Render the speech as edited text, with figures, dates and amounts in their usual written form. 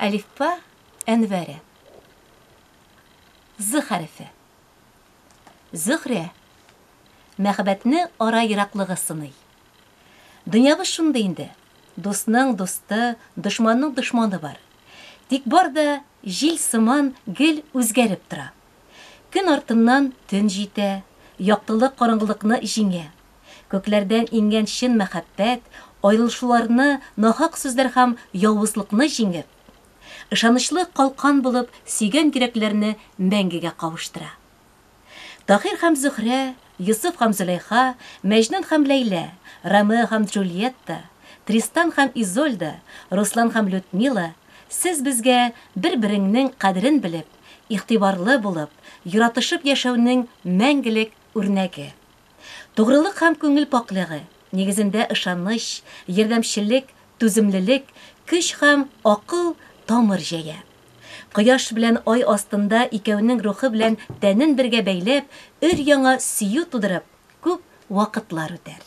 Әлифба Әнвәре. З хәрефе. Зөһрә. Мәхәббәтне ара ераклыгы сыный. Дөньябыз шундый инде. Дусның, дусты, дошманның дошманы бар. Тик бар да җил сыман гел үзгәреп тора. Көн артыннан төн җитә, яктылык караңгылыкны җиңә. Күкләрдән иңгән чын мәхәббәт, аерылышуларны, нахак сүзләр һәм явызлыкны җиңеп, ышанычлы калкан булып сөйгән йөрәкләрне мәңгегә кавыштыра. Таһир һәм Зөһрә, Йосыф һәм Зөләйха, Мәҗнүн һәм Ләйлә, Ромео һәм Джульетта, Тристан һәм Изольда, Руслан һәм Людмила, сез безгә бер-береңнең кадерен белеп, игътибарлы булып, яратышып яшәүнең мәңгелек үрнәге. Тугрылык һәм күңел пакьлыгы нигезендә ышаныч, ярдәмчеллек, түземлелек, көч һәм акыл тамыр җәя. Кояш белән ай астында икәүнең рухы белән тәнен бергә бәйләп, өр-яңа сөю тудырып, күп вакытлар үтәр.